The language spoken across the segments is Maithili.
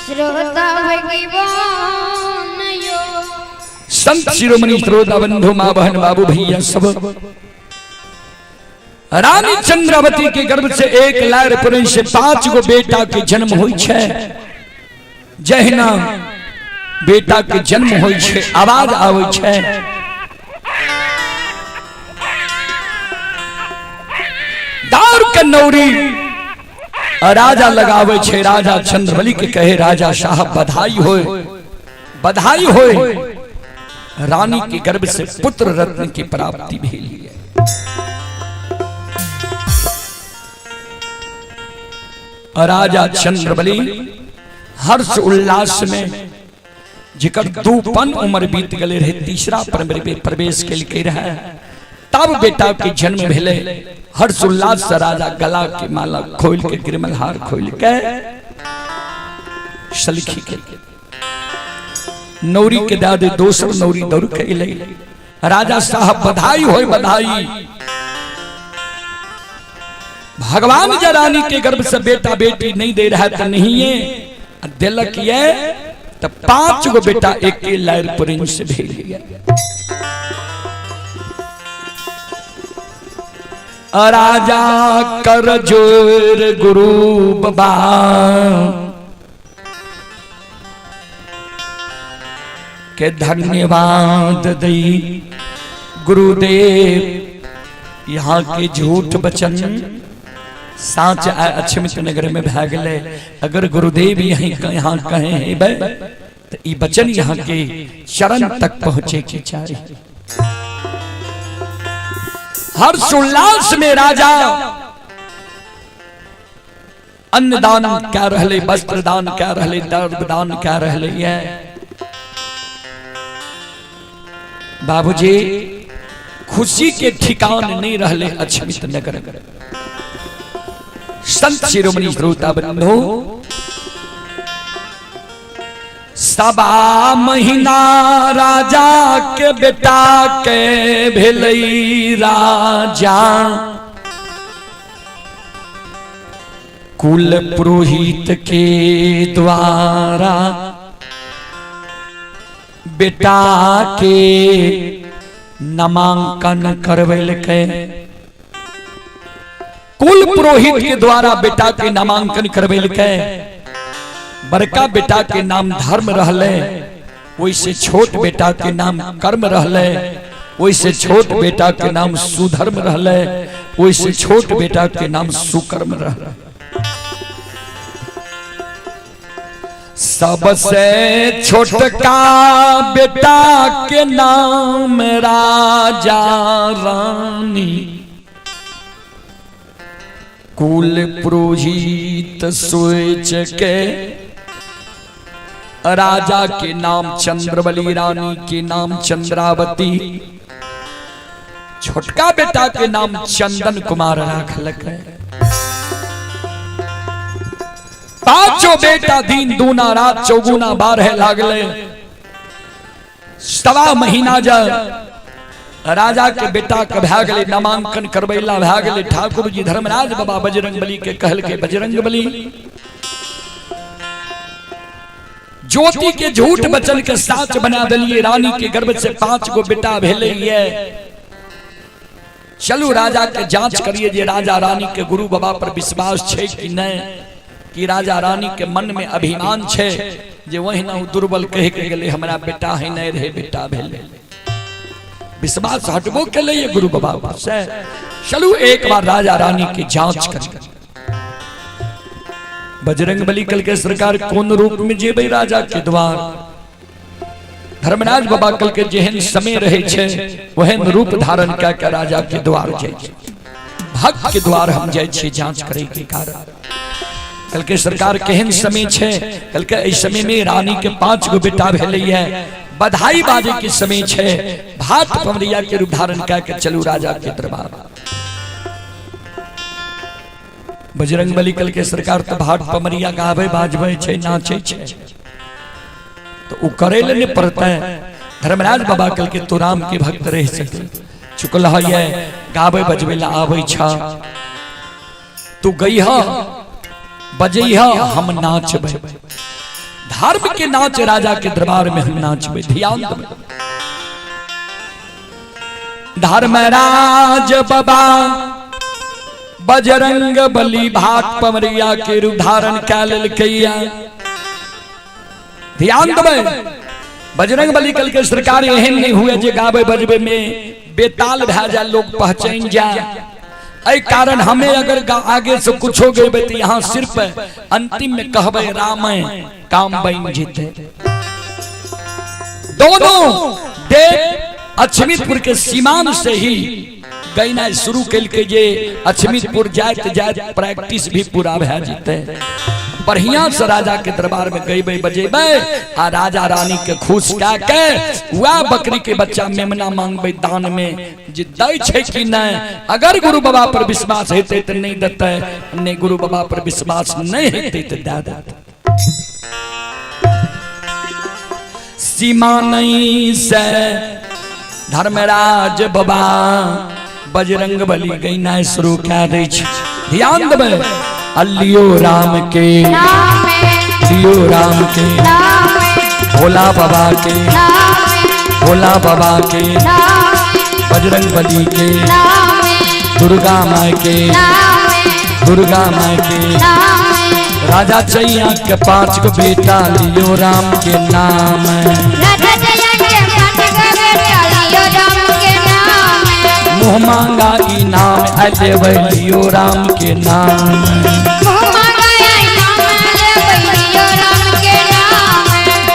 श्रोता भगवान यो। संत शिरोमणि श्रोता बंधु माँ बहन बाबू भैया सब, रानी चंद्रावती के गर्भ से एक लार पुरुष से 5 गो बेटा के जन्म हुई छे। जहिना बेटा के जन्म हुई छे आवाज आवे छे, दार के नौरी राजा लगावे छे। राजा चंद्रबली के कहे राजा साहब बधाई होए, बधाई होए, रानी के गर्भ से पुत्र रत्न की प्राप्ति भेली है। राजा चंद्रबली हर्ष उल्लास में, जिकर 2 उम्र बीत गए रहे, तीसरा प्रवेश के रहे, तब बेटा के जन्म भेले। हर्ष उल्लास से राजा गला के माला खोल के गिरमलहार खोल के सलखी के नौरी के दादे दोसर नौरी दौड़ के अलै। राजा साहब बधाई होए, बधाई। भगवान जब रानी के गर्भ से बेटा बेटी नहीं दे रहा तो नहीं है दिलक ये तो 5 गो बेटा एक के लायर पुरिन से भेज गया। राजा कर जोर गुरु बाबा के धन्यवाद दई गुरुदेव, यहाँ के झूठ वचन साच अक्षमित नगर में भाग ले। अगर गुरुदेव यहीं यहाँ कहे हैं बे तो ई वचन यहाँ के चरण तक पहुंचे के चाहिए। हर्ष उल्लास में राजा अन्नदान क्या रहले, वस्त्र दान क्या रहले, दर्द दान क्या रहले है। बाबूजी खुशी के ठिकान नहीं रहले अक्षमित नगर। संत शिरोमणि श्रोता बंधु, 1.25 महीना राजा के बेटा के भेलई राजा, कुल पुरोहित के द्वारा बेटा के नामांकन करवेलकै। कुल पुरोहित के द्वारा बेटा के नामांकन करवेलकै। बड़का बेटा के नाम धर्म रहले, वैसे छोट बेटा के नाम कर्म रहले, वैसे छोट बेटा के नाम सुधर्म रहले, वैसे छोट बेटा के नाम सुकर्म रहले। सबसे छोटका बेटा के नाम राजा रानी, कुल पुरोहित सोच के राजा के नाम चंद्रबली, रानी के नाम चंद्रावती, छोटका बेटा के नाम चंदन कुमार राखलक। पांचों बेटा दिन दूना रात चौगुना 12 लागले। 1.25 महीना जा राजा के बेटा के भए गेलै नामांकन करबैला भए गेलै। ठाकुर जी धर्मराज बाबा बजरंग बली के कहल के बजरंग बली ज्योति के झूठ वचन के साच बना दिलिए, रानी के गर्भ से 5 गो बेटा भेलै ये। चलू राजा के जांच करिए जे राजा रानी के गुरु बाबा पर विश्वास छे कि नहीं, कि राजा रानी के मन में अभिमान छे जे वही ना दुर्बल कह के गेलै हमरा बेटा है नहीं रहे बेटा भेलै। विश्वास हटबो के लिए गुरु बाबा से। चलू एक बार राजा रानी की जांच कर। बजरंग बली कल के सरकार कौन रूप में जेबै राजा के द्वार। धर्मराज बाबा कल के जेहन समय रहे छे वहन रूप धारण कऽ के राजा के द्वार जाइ छै। भक्त के द्वार हम जाइ छियै जांच करे के कारण। कल के सरकार केहन समय छे, कल के एहि समय में रानी के 5 गो बेटा भेलै है, बधाई बाजे के समय छे, भात पमरिया के रूप धारण कऽ के चलू राजा के दरबार। बजरंग बली कल के सरकार तो भाट पमरिया गावे बाजबै छे नाचे छे तो उ करे ले नहीं पड़ता है। धर्मराज बाबा कल के तो राम के भक्त रह सके चुकल है गावे बजबे ला आवे छा, तू गई हा बजई हा हम नाचबै। धर्म के नाच राजा के दरबार में हम नाचबे। ध्यान देबै। धर्मराज बाबा बजरंग बली भात पमरिया के रूप धारण कै लेलकैया। ध्यान देबै। बजरंग बली कल के सरकार एहन नहीं हुए जे गावे बजबे में बेताल भए जाए, लोग पहचान जाए। एहि कारण हमें अगर आगे से कुछ हो गए तो यहाँ सिर्फ अंतिम में कहबे राम काम बन जेते। दोनों देव अछमितपुर के सीमान से ही गैना शुरू कल जे अछमितपुर जात जात प्रैक्टिस भी पूरा भए जेते। बढ़िया से राजा के दरबार में गईबे बजेबे आ राजा रानी के खुश कए के वह बकरी के बच्चा मेमना मांगबे दान में, जे दै छै कि नहीं। अगर गुरु बाबा पर विश्वास हेतै तऽ नहीं देतै, नहीं गुरु बाबा पर विश्वास नहीं हेतै तऽ दए देतै। सीमा नहीं से धर्मराज बाबा बजरंग बली गैना शुरू कए दै छै। ध्यान देबै। अलियो राम के, लियो राम के, भोला बाबा के, भोला बाबा के, बजरंग बली के, दुर्गा माँ के, दुर्गा माँ के, राजा चैया के 5 गो बेटा, लियो राम के नाम। मुँह मांगा इनाम लेबै लियो राम के नाम।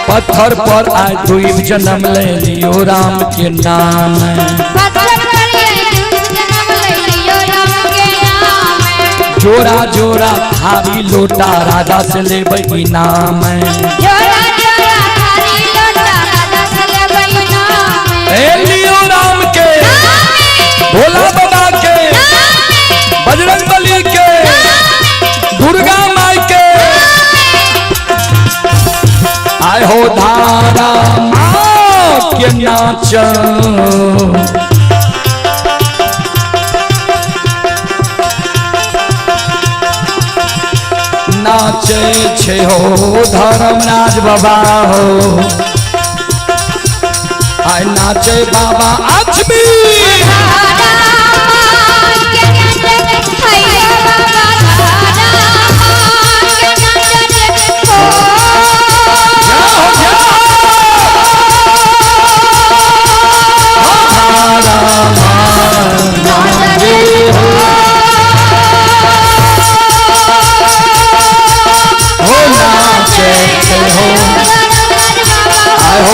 पत्थर पर आय दुई जन्म ले लियो राम के नाम। जोरा जोरा थारी लोटा राजा से लेबै इनाम। ए लियो राम के, भोला बाबा के, बजरंग बली के, दुर्गा माई के, आय हो धारा माँ के नाच। नाचे छे हो धर्मराज बाबा हो, आय नाचे बाबा अजमी।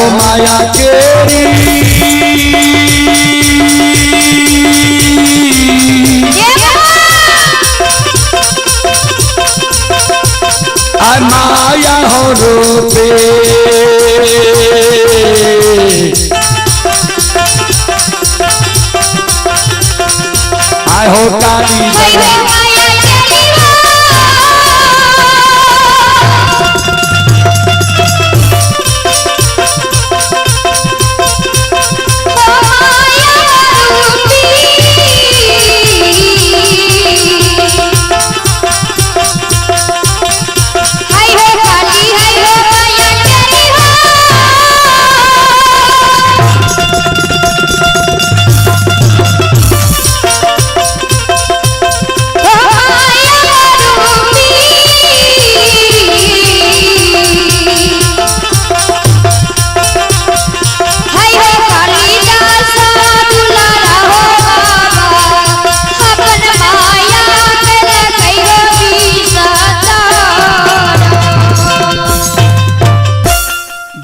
माया केरी आ माया हो रूपे आय हो काली।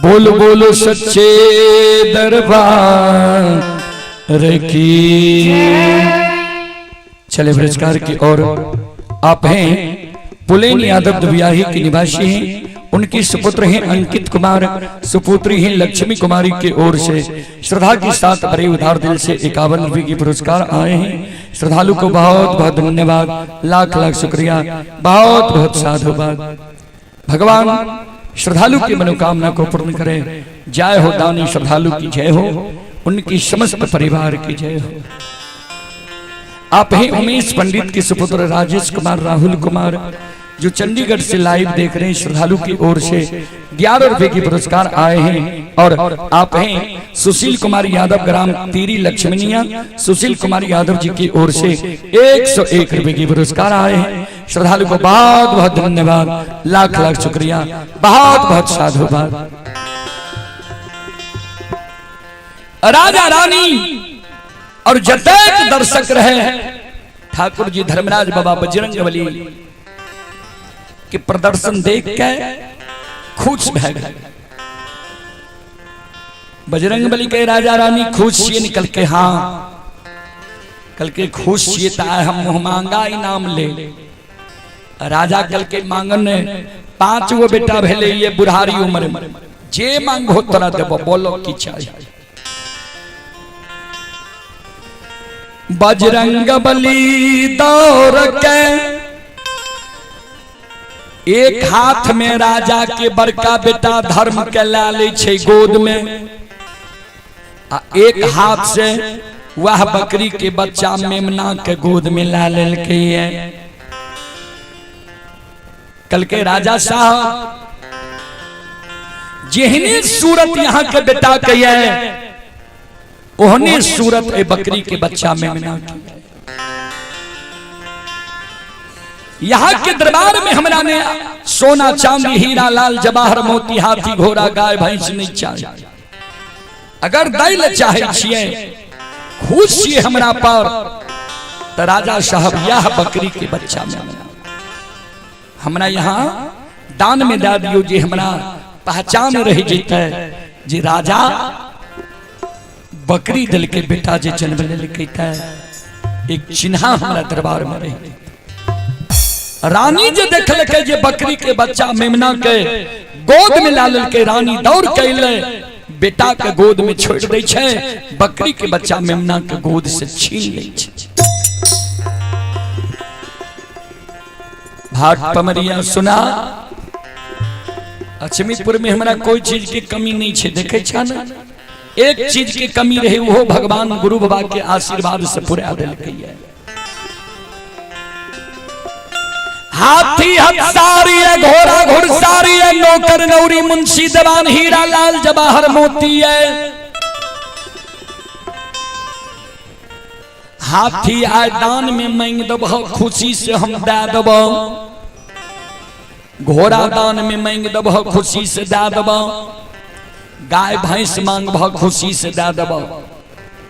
बोल बोल सच्चे दरबार की। चले पुरस्कार की ओर। आप हैं पुलेन यादव दुबियाही के निवासी हैं, उनकी सुपुत्र हैं अंकित कुमार, सुपुत्री हैं लक्ष्मी कुमारी की ओर से श्रद्धा के साथ बड़े उदार दिल से 51 रुपए की पुरस्कार आए हैं। श्रद्धालु को बहुत बहुत धन्यवाद, लाख लाख शुक्रिया, बहुत बहुत साधुवाद। भगवान श्रद्धालु की मनोकामना को पूर्ण करे। जय हो दानी श्रद्धालु की जय हो, उनकी समस्त परिवार की जय हो। आप हैं उमेश पंडित के सुपुत्र राजेश कुमार, राहुल कुमार, जो चंडीगढ़ से लाइव देख रहे हैं श्रद्धालु की ओर से 11 रुपए के पुरस्कार आए हैं। और आप हैं सुशील कुमार यादव, ग्राम तीरी लक्ष्मणिया, सुशील कुमार यादव जी की ओर से 101 रुपए के पुरस्कार आए हैं। श्रद्धालु को बहुत बहुत धन्यवाद, लाख लाख शुक्रिया, बहुत बहुत साधुवाद। राजा रानी और जतेक दर्शक रहे, ठाकुर जी धर्मराज बाबा बजरंगबली के प्रदर्शन देख के खुश भए गए। बजरंगबली के राजा रानी खुश छियै निकल के, हाँ कल के खुश छियै त आइ हम मुँह मांगा इनाम ले। राजा कल के मांगन 5 गो बेटा भेले ये बुढ़ारी उम्र में, जे मांगो तोरा देबो, बोलो की चाहिए। बजरंग बली दौड़ के एक हाथ में राजा के बड़का बेटा धर्म के ला ले छै गोद में, आ एक हाथ से वह बकरी के बच्चा मेमना के गोद में ला लेलकै है। कल के राजा साहब जेहने सूरत यहाँ के बेटा के है ओहने सूरत ए बकरी के बच्चा मेमना के। यहाँ के दरबार में हमरा ने सोना चांदी हीरा लाल जवाहर मोती हाथी घोड़ा गाय भैंस नहीं चाहिए। अगर दैल चाहे छिए, खुश छिए हमरा पर, तो राजा साहब यह बकरी के बच्चा मेमना हमरा यहाँ दान में दे दियो, जे हमरा पहचान रह जेतै जे राजा बकरी दिल के बेटा जे जन्म लेलकै त एक चिन्हा हमरा दरबार में रह जेतै। रानी जे देखलकै जे बकरी के बच्चा मेमना के गोद में ला लेलकै, रानी दौड़ के अयलै, बेटा के गोद में छोड़ दै छै, बकरी के बच्चा मेमना के गोद से छीन लै छै। भाट पमरिया सुना, लक्ष्मीपुर में हमरा कोई चीज के कमी नहीं छै, देखे छा ना, एक चीज के कमी रहे वो भगवान गुरु बाबा के आशीर्वाद से पूरा देलकै है। हाथी हथसारी है, घोड़ा घुड़सारी है, नौकर नौरी मुंशी दीवान हीरा लाल जवाहर मोती है। हाथी आय दान में मांग देबो खुशी से हम दे देबो, घोड़ा दान में मांग देबो खुशी से दे देबो, गाय भैंस मांगबो खुशी से दे देबो।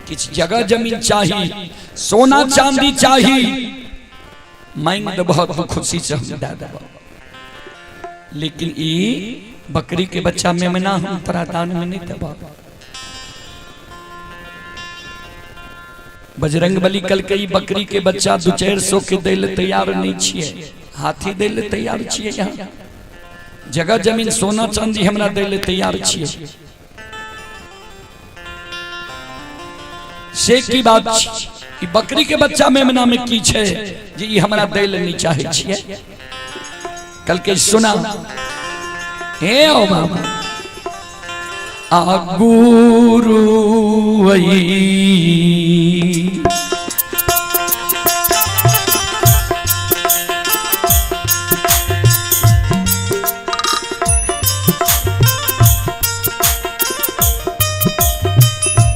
किछ जगह जमीन चाही, सोना चांदी चाही, मांग देबो तो खुशी से हम दे देबो। लेकिन ई बकरी के बच्चा मेमना हम तोरा दान में नहीं देबो। बजरंग बली कल के ई बकरी के बच्चा 200-400 के दै ले तैयार नहीं छियै, हाथी दै ले तैयार छियै, यहाँ जगह जमीन सोना चांदी हमरा दै ले तैयार छियै। से की बात छी, बकरी के बच्चा मेमना में की छै जे ई हमरा दै ले नहीं चाहे छियै। कल के सुना हे ओ बाबा आ गुरु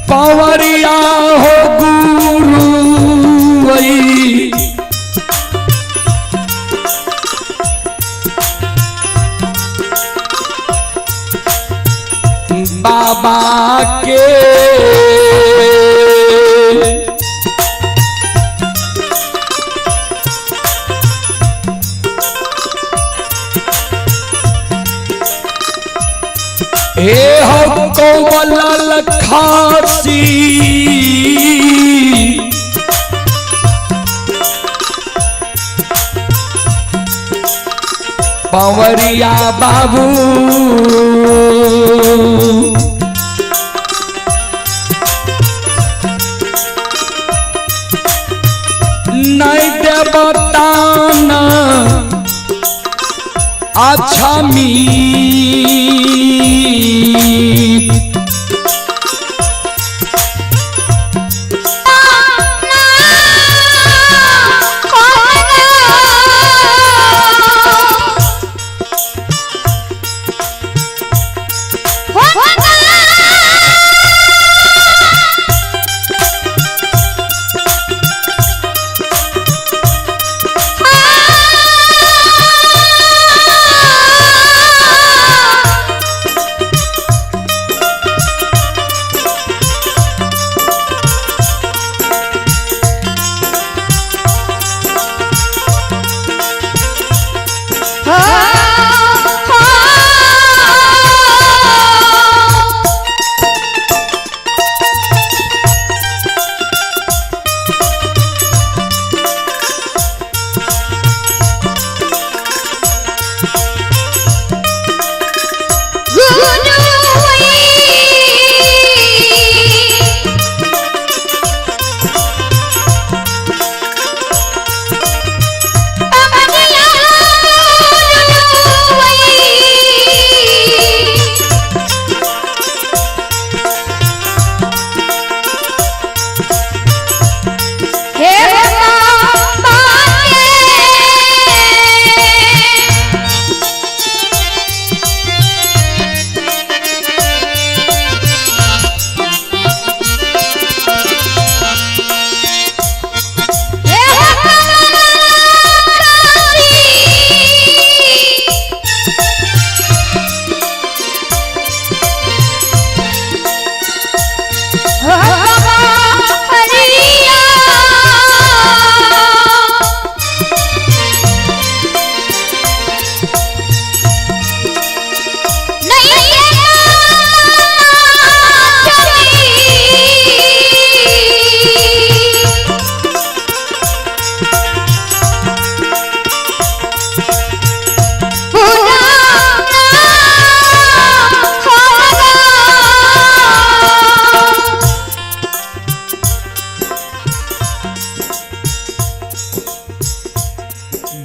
पवरिया हो गुरु बाबा के हे हो कोमल लखासी पवरिया बाबू नहीं देवताना अच्छा मीत।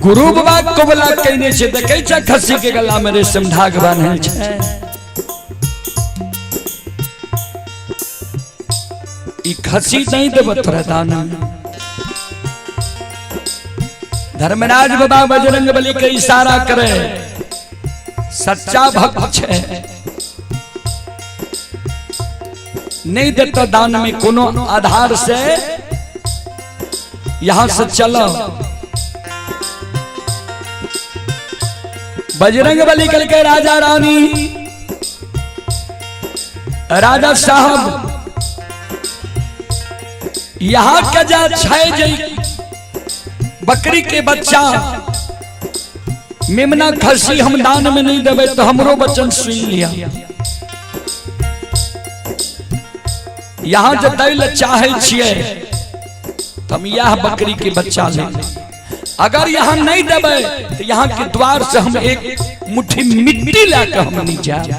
गुरु बाबा कबला कयने छै, देखै छै खस्सी के गला में रेशम धाग बान्हल छै। ई खस्सी नहीं देब तोरा दान। धर्मराज बाबा बजरंग बली के इशारा करे, सच्चा भक्त छै, नहीं देता दान में कोनो आधार से, यहां से चलो। बजरंग बली कल के राजा रानी राजा साहब यहां के जा छै जे बकरी के बच्चा मेमना खसी हम दान में नहीं देबै तो हमरो वचन सुन लिया। यहां जब दै ल चाहे छियै तो हम यह बकरी के बच्चा ले, अगर यहाँ नहीं देबै तो यहाँ के द्वार से हम एक मुट्ठी मिट्टी लाकर हम नहीं जाए।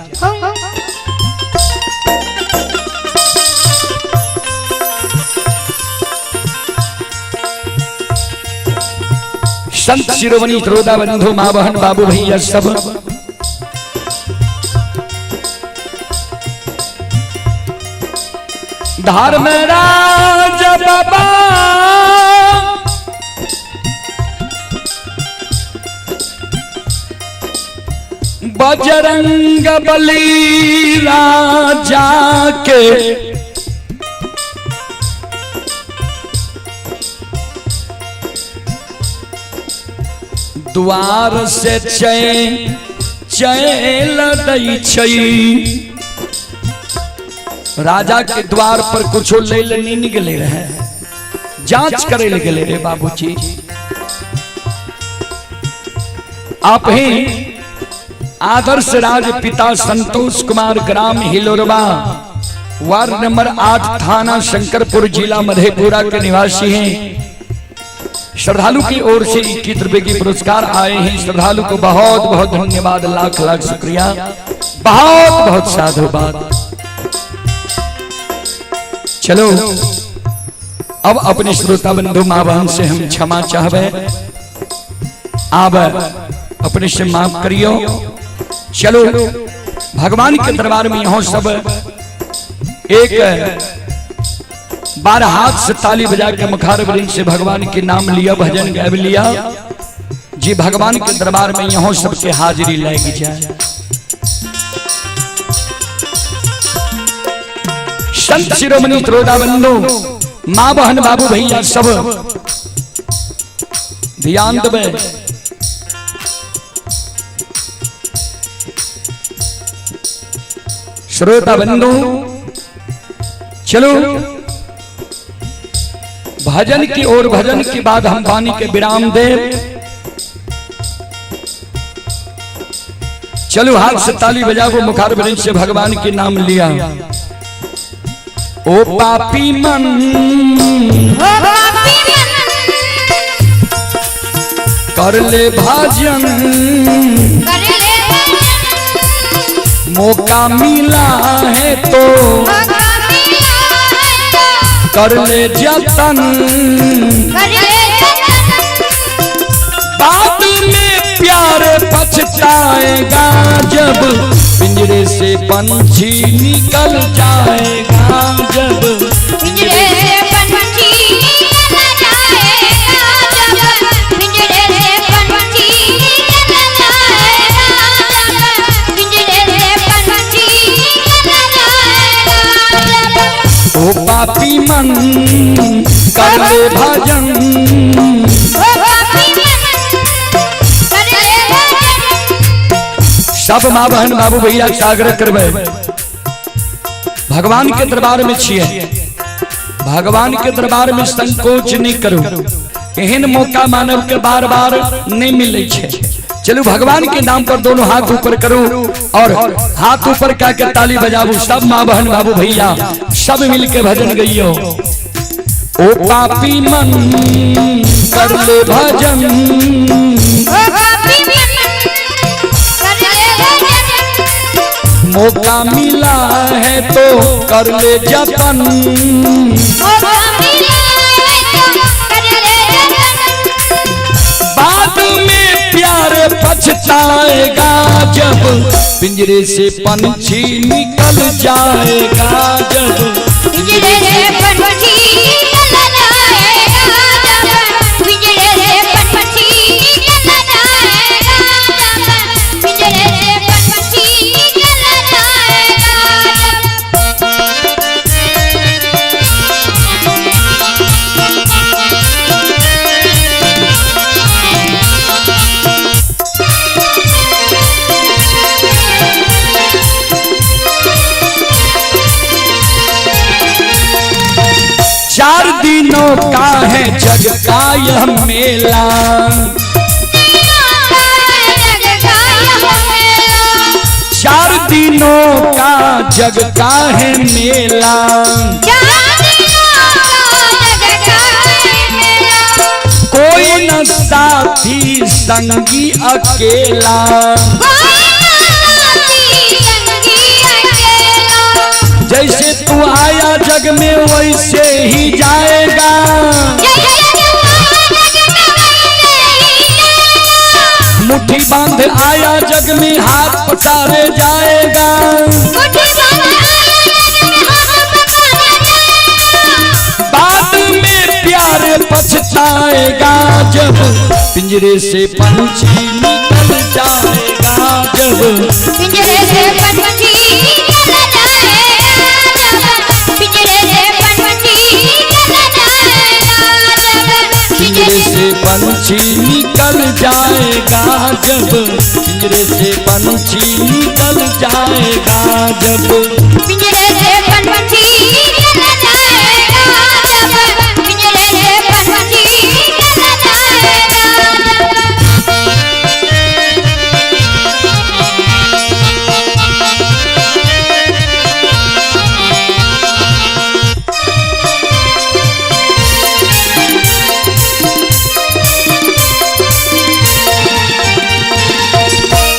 संत शिरोमणि त्रोदा बंधु माँ बहन बाबू भैया सब धर्मराज बाबा बजरंग बली राजा के द्वार से चैल दै छै। राजा के द्वार पर कुछो ले ले नहीं गेले रहे, जांच करे ले गेले रे बाबूजी। आप ही आदर्श राज पिता संतोष कुमार, ग्राम हिलोरवा, वार्ड नंबर 8, थाना शंकरपुर, जिला मधेपुरा के निवासी हैं। श्रद्धालु की ओर से 21 रुपए की पुरस्कार आए हैं। श्रद्धालु को बहुत बहुत धन्यवाद, लाख लाख शुक्रिया, बहुत बहुत साधुवाद। चलो अब अपने श्रोता बंधु माँ बहन से हम क्षमा चाहबे, आप अपने से माफ करियो। चलो भगवान के दरबार में यहाँ सब एक बार हाथ से ताली बजा के मुखारवृंद से भगवान के नाम लिया, भजन गायब लिया जी। भगवान के दरबार में यहाँ सबके हाजिरी लग जाए। संत शिरोमणि त्रोदा बंधु माँ बहन बाबू भैया सब ध्यान देवे। श्रोता बंधु चलो भजन की ओर, भजन के बाद हम वाणी के विराम दे। चलो हाथ से ताली बजाओ, मुखार वृंद से भगवान के नाम लिया। ओ पापी मन, ओ पापी मन, कर ले भजन, कर ले भजन, मौका मिला है तो मौका मिला है तो कर ले जतन, कर ले जतन, बाद में प्यार पछताएगा जब पिंजरे से पंछी निकल जाएगा, जब पिंजरे से पंछी निकल जाएगा, जब पिंजरे से पंछी निकल जाएगा, जब पिंजरे से पंछी निकल जाएगा, जब ओ पापी मन कर ले भजन, ओ पापी मन कर ले भजन। सब माँ बहन बाबू भैया के आग्रह करबै, भगवान के दरबार में छिए, भगवान के दरबार में संकोच नहीं करू। एहन मौका मानव के बार बार नहीं मिले छे। चलो भगवान के नाम पर दोनों हाथ ऊपर करो और हाथ ऊपर कह के ताली बजाबू। सब माँ बहन बाबू भैया सब मिल के भजन गइयो। ओ पापी मन कर ले भजन, ओ पापी मन कर ले भजन, मौका मिला है तो कर ले जतन, मौका मिला है तो कर ले जतन, बाद में प्यार पछताएगा जब पिंजरे से पंछी निकल जाएगा, जब पिंजरे से पंछी निकल जाएगा, जब पिंजरे से पंछी निकल जाएगा, जब पिंजरे से पंछी निकल जाएगा, चार दिनों का है जग का यह मेला, जग का यह मेला, चार दिनों का जग का है मेला, चार दिनों का जग का है मेला, कोई न साथी संगी अकेला, कोई न साथी संगी अकेला, जैसे तू आया जग में वैसे ही जाएगा, जैसे तू आया जग में वैसे ही जाएगा, मुट्ठी बांध आया जग में हाथ पसारे जाएगा, मुट्ठी बांध आया जग में हाथ पसारे जाएगा, बाद में प्यार पछताएगा जब पिंजरे से पंछी निकल जाएगा, जब पिंजरे से पंछी निकल जाएगा, जब पिंजरे से पंछी निकल जाएगा, जब पिंजरे से पंछी निकल जाएगा, जब पिंजरे से पंछी निकल जाएगा, जब पिंजरे से पंछी निकल जाएगा, जब पिंजरे से पंछी निकल जाएगा, जब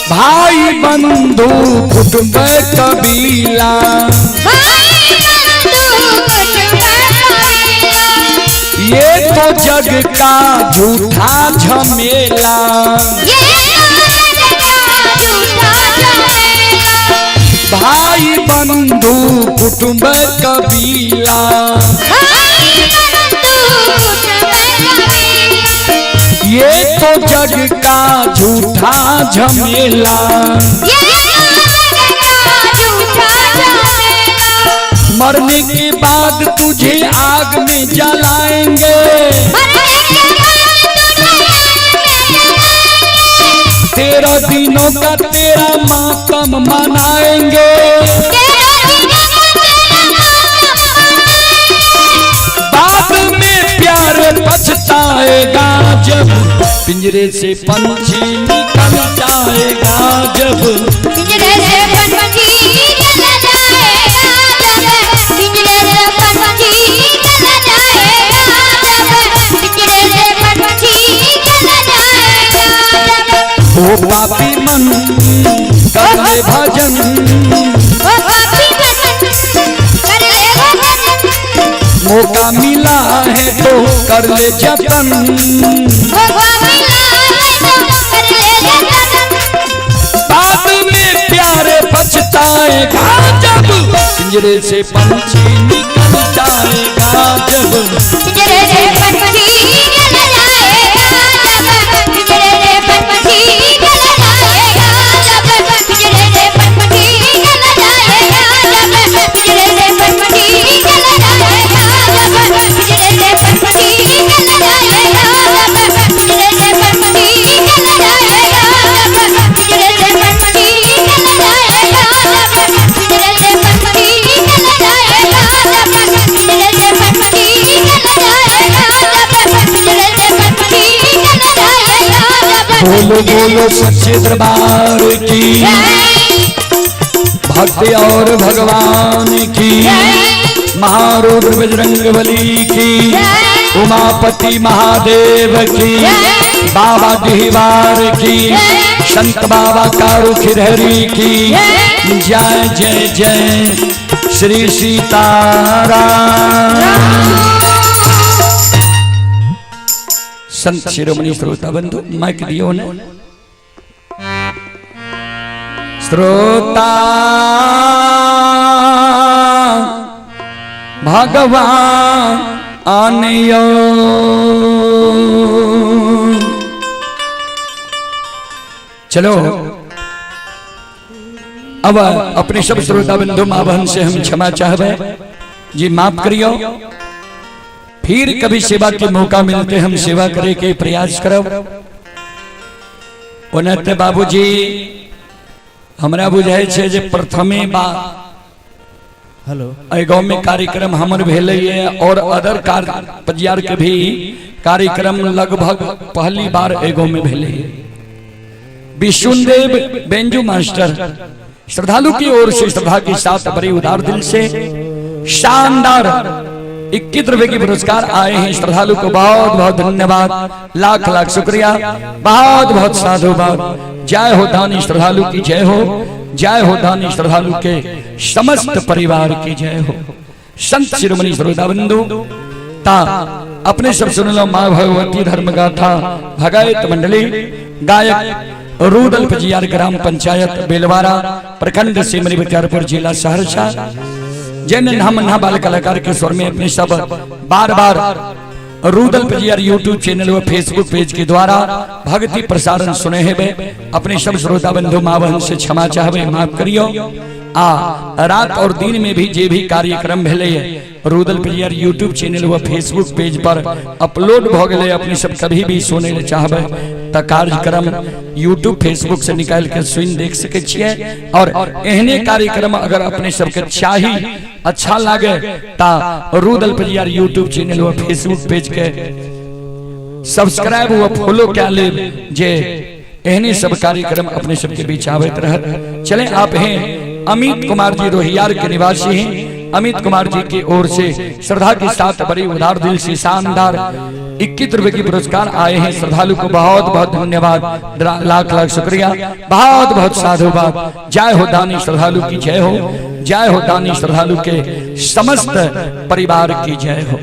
भाई बंधु कुटुंब कबीला, भाई बंधु कुटुंब कबीला, ये तो जग का झूठा झमेला, ये तो जग का झूठा झमेला, भाई बंधु कुटुंब कबीला, भाई बंधु कुटुंब कबीला, ये तो जग का झूठा झमेला, ये तो जग का झूठा झमेला, मरने के बाद तुझे आग में जलाएंगे, मरने के बाद तुझे आग में जलाएंगे, 13 दिनों का तेरा मातम मनाएंगे, 13 दिनों का तेरा मातम मनाएंगे, बाद में प्यार प्यार पछताएगा जब पिंजरे से पंछी निकल जाएगा जब पिंजरे से पंछी निकल जाएगा जब पिंजरे से पंछी निकल जाएगा जब पिंजरे से पंछी निकल जाएगा जब ओ पापी मन कर ले भजन, ओ पापी मन कर ले भजन, मौका मिला है तो कर ले जतन, मौका मिला है तो कर ले जतन, बाद में प्यार पछताएगा जब पिंजरे से पंछी निकल जाएगा जब पिंजरे से पंछी निकल जाएगा जब पिंजरे से पंछी निकल जाएगा जब पिंजरे से पंछी निकल जाएगा जब पिंजरे से पंछी निकल जाएगा जब पिंजरे से पंछी निकल जाएगा जब पिंजरे से पंछी निकल जाएगा जब पिंजरे से पंछी निकल जाएगा जब पिंजरे से पंछी निकल जाएगा जब पिंजरे से पंछी निकल जाएगा जब पिंजरे से पंछी निकल जाएगा जब बोलो बोलो सच्चे दरबार की, भक्ति और भगवान की, महारुद्र बजरंग बली की, उमापति महादेव की, बाबा डिहवार की, संत बाबा कारू खिरहरी की जय जय जय श्री सीताराम। संत शिरोमणि श्रोता बंधु माइक दियो ने। श्रोता भगवान आनियो, चलो अब अपने सब श्रोता बंधु माँ बहन से हम क्षमा चाहबे जी, माफ करियो। फिर कभी सेवा के मौका मिलते हम सेवा करे के प्रयास करब। ओना ते बाबूजी हमरा बुझाइ छै जे प्रथमे बार हेलो एहि गाँव में कार्यक्रम हमर भेलैए और अदर कार्य पजियार के भी कार्यक्रम लगभग पहली बार एहि गाँव में भेलैए। विशुनदेव बेंजू मास्टर श्रद्धालु की ओर से श्रद्धा के साथ बड़ी उदार दिल से शानदार 21 रुपए के पुरस्कार आए हैं। श्रद्धालु को बहुत बहुत धन्यवाद, लाख लाख शुक्रिया, बहुत बहुत साधुवाद। जय हो दानी श्रद्धालु की जय हो, जय हो दानी श्रद्धालु के समस्त परिवार की जय हो। संत शिरोमणि श्रोता बंधु ता अपने सब सुन लो माँ भगवती धर्म गाथा भगायत मंडली, गायक रूदल पजियार, ग्राम पंचायत बेलवारा, प्रखंड सिमरी बख्तियारपुर, जिला सहरसा। जिन नन्हा मन्हा बाल कलाकार के स्वर में अपने सब बार बार रूदल पजियार यूट्यूब चैनल व फेसबुक पेज के द्वारा भक्ति प्रसारण सुने हेबे। अपने सब श्रोता बंधु माँ बहन से क्षमा चाहबे, माफ करियो। आ रात और दिन में भी जे भी कार्यक्रम भेलै रूदल पजियार यूट्यूब चैनल व फेसबुक पेज पर अपलोड भ गेलै। अपने सब कभी भी सुनै ले चाहबे त कार्यक्रम यूट्यूब फेसबुक से निकाल के सुन देख सकै छियै। और एहने कार्यक्रम अगर अपने सबके चाही, अच्छा लागे ता रूदल पजियार यूट्यूब चैनल व फेसबुक पेज के सब्सक्राइब व फॉलो क्या ले जे एहने सब कार्यक्रम अपने सबके बीच आबैत रहत। चले आप हैं अमित कुमार जी रोहियार के निवासी हैं। अमित कुमार जी की ओर से श्रद्धा के साथ बड़ी उदार दिल से शानदार 21 रुपए की पुरस्कार आए हैं। श्रद्धालु को बहुत बहुत धन्यवाद, लाख लाख शुक्रिया, बहुत बहुत साधुवाद। जय हो दानी श्रद्धालु की जय हो, जय हो दानी श्रद्धालु के समस्त परिवार की जय हो।